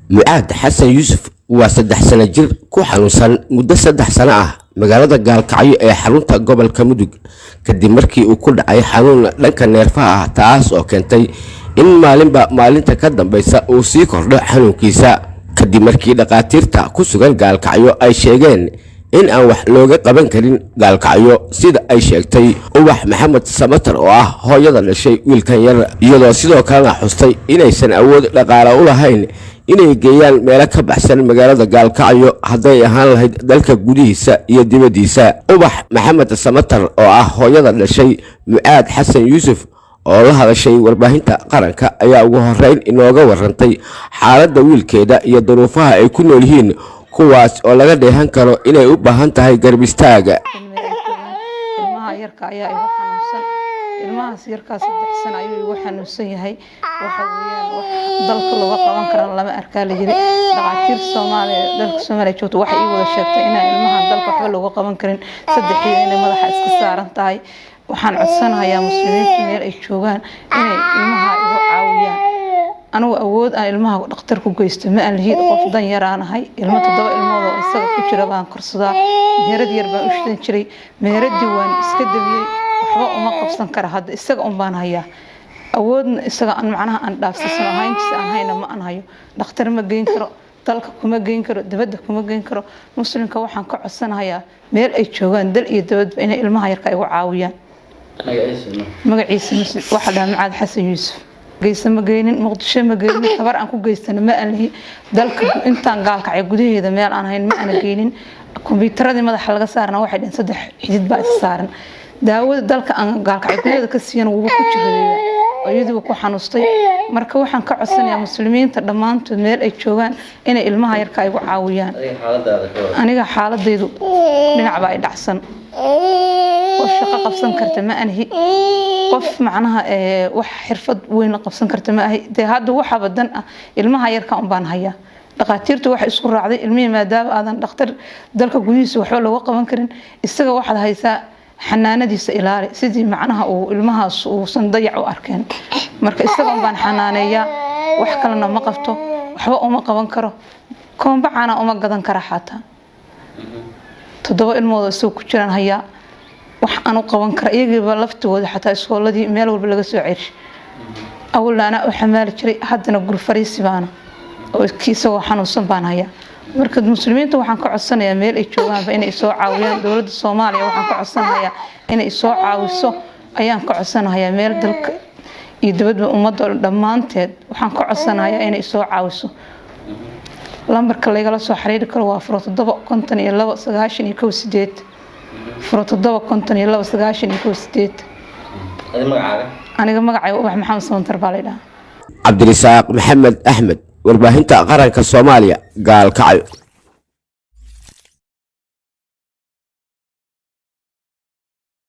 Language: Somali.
Mucaad Xasan Yuusuf waa 3 sano jir ku xanuunsan muddo 3 sano ah magaalada Gaalkacyo ee xarunta gobolka Mudug, kadib markii uu ku dhacay xanuun dhanka neerfaha ah, taas oo keentay in maalinba maalinta ka dambaysa uu sii kordho xanuunkiisa, kadib markii dhakhaatiirta ku sugan Gaalkacyo ay sheegeen in aan wax looga qaban karin Gaalkacyo, sida ay sheegtay Ubax Maxamed Samatar oo ah hooyada dhashay wiilkan yar, iyadoo sidoo kalena xustay inaysan awood dhaqaale u lahayn inay geeyaan meelo ka baxsan magaalada Gaalkacyo, hadday ahaan lahayd dalka gudihiisa iyo dibaddiisa. Ubax Maxamed Samatar oo ah hooyada dhashay Mucaad Xasan Yuusuf oo la hadashay warbaahinta qaranka ayaa ugu horreyn inooga warantay xaaladda wiilkeeda iyo duruufaha ay ku nool yihiin, kuwaas oo laga dheehan karo inay u baahan tahay garab istaaga. Ilmaha yarka ayaa igu xanuunsan. Ilmahaas yarkaa 3 sano ayuu igu xanuunsan yahay. Waxa weeyaan, wax dalka looga qaban karana lama arkaa la yiri. Dhaqaatiir Soomaaliya, dalka Soomaaliya joogto, waxay ii wada sheegtay inaan ilmahan dalka waxba looga qaban karin, saddexii inay madaxa iska saaran tahay. Waxaan codsanayaa muslimiintu meel ay joogaan inay ilmaha igu caawiyaan. Anigu awood aan ilmaha dhakhtar ku geysto ma aan lihiid. Qof dan yaraanahay. Ilmo, toddoba ilmood oo isaga ku jira baan korsadaa. Meherad yar baan u shidan jiray, meheradii waan iska dabiyey. Waxba uma qabsan kara hadda, isaga un baan hayaa. Awoodna isaga aan macnaha aan dhaafsiisano hayntiisa aan hayna ma aan hayo. Dhakhtar ma geyn karo, dalka kuma geyn karo, dibadda kuma geyn karo. Muslimka waxaan ka codsanayaa meel ay joogaan, dal iyo dibadba, inay ilmaha yarka igu caawiyaan. Magaciisa waxaa dhahaa Macaad Xasan Yuusuf. Geysa ma geynin, Muqdisho ma geynin, tabar aan ku geystana ma aan lihi. Dalka intaan Gaalkacyo gudaheeda meel aan hayn ma aana geynin. Kombiyuutaradii madaxa laga saarna waxay dhaheen saddex xidid baa is saaran. Daawada dalka aan Gaalkacyo gudaheeda ka siiyana wuuba ku jiradayba, iyadiiba ku xanuustay. Marka waxaan ka codsanayaa muslimiinta dhammaantood meel ay joogaan inay ilmaha yarka igu caawiyaan. Aniga xaaladaydu dhinac baa i dhacsan. Qof shaqo qabsan karta ma anhi, qof macnaha wax xirfad weyn la qabsan karta ma ahi. Dee hadda waxaaba dan ah ilmaha yarka un baan hayaa. Dhakhaatiirtu waxay isku raacday ilmihii maadaama aadan dhakhtar dalka gudihiisa waxba looga qaban karin, isaga waxaad haysaa xanaanadiisa ilaali, sidii macnaha uu ilmahaas uusan dayac u arkeen. Marka isaga un baan xanaaneeyaa, wax kalena ma qabto, waxba uma qaban karo, koombacana uma gadan kara xataa. Toddoba ilmood oo isaga ku jiraan hayaa, wax aan u qaban kara iyagiiba laftigooda xataa iskooladii meel walba laga soo cerish. Awalna anaa u xamaali jiray, haddana gur fariisi baana oo isagoo xanuunsan baan hayaa. Marka muslimiinta waxaan ka codsanayaa meel ay joogaanba inay soo caawiyaan. Dowladda Soomaaliya waxaan ka codsanayaa inay soo caawiso ayaan ka codsanayaa. Meel dalka iyo dibadba, ummadda oo dhan dhammaanteed waxaan ka codsanayaa inay soo caawiso. Lambarka laygala soo xiriiri karo waa 0752 918. 0752 918. Aniga magacayga Ubax Maxamed Samantar baa la dhahaa. Cabdirisaaq Maxamed Axmed, warbaahinta qaranka Soomaaliya, Gaalkacyo.